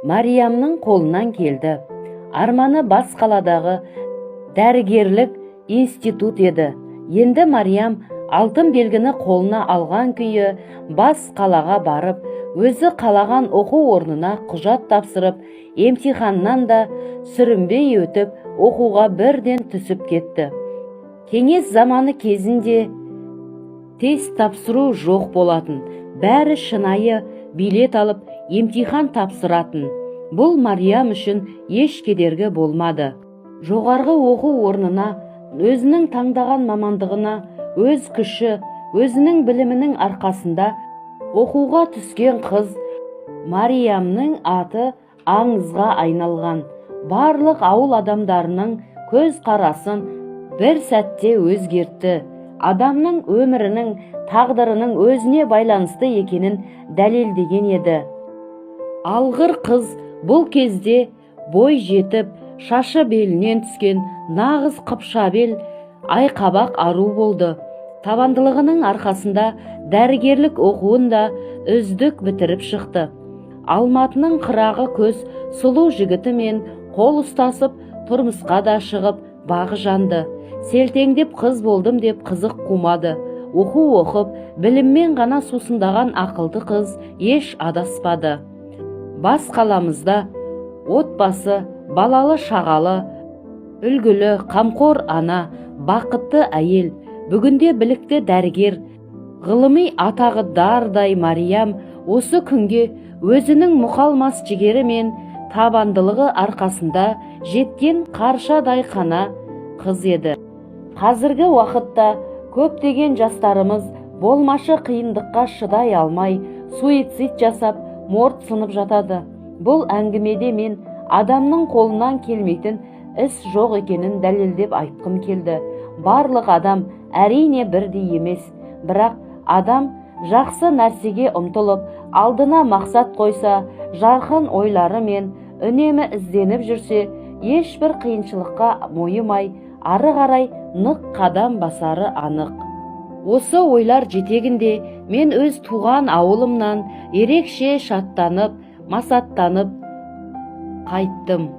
Мариямның қолынан келді. Арманы бас қаладағы дәрігерлік институт еді. Енді Мариям алтын белгіні қолына алған күйі бас қалаға барып, өзі қалаған оқу орнына құжат тапсырып, емтиханнан да сүрінбей өтіп, оқуға бірден түсіп кетті. Кеңес заманы кезінде тест тапсыру жоқ болатын, бәрі шынайы билет алып, емтихан тапсыратын. Бұл Мариям үшін еш кедергі болмады. Жоғарғы оқу орнына, өзінің таңдаған мамандығына өз күші, өзінің білімінің арқасында оқуға түскен қыз Мариямның аты аңызға айналған. Барлық ауыл адамдарының көз қарасын бір сәтте өзгертті. Адамның өмірінің, тағдырының өзіне байланысты екенін дәлелдеген еді. Алғыр қыз бұл кезде бой жетіп, шашы белінен түскен нағыз қыпша бел, айқабақ ару болды. Табандылығының арқасында дәрігерлік оқуын да үздік бітіріп шықты. Алматының қырағы көз сұлу жігітімен қол ұстасып, тұрмысқа да шығып, бағы жанды. Селтеңдеп қыз болдым деп қызық қумады. Оқу оқып, біліммен ғана сусындаған ақылды қыз еш адаспады. Бас қаламызда отбасы, балалы шағалы, үлгілі қамқор ана, бақытты әйел, бүгінде білікті дәрігер, ғылыми атағы дардай Мариям осы күнге өзінің мұқалмас жігері мен табандылығы арқасында жеткен қаршадай қана қыз еді. Қазіргі уақытта көптеген жастарымыз болмашы қиындыққа шыдай алмай, суицид жасап, морт сынып жатады. Бұл әңгімеде мен адамның қолынан келмейтін іс жоқ екенін дәлелдеп айтқым келді. Барлық адам, әрине, бірдей емес, бірақ адам жақсы нәрсеге ұмтылып, алдына мақсат қойса, жарқын ойларымен үнемі ізденіп жүрсе, ешбір қиыншылыққа мойымай, ары қарай нық қадам басары анық. Осы ойлар жетегінде мен өз туған ауылымнан ерекше шаттанып, масаттанып қайттым.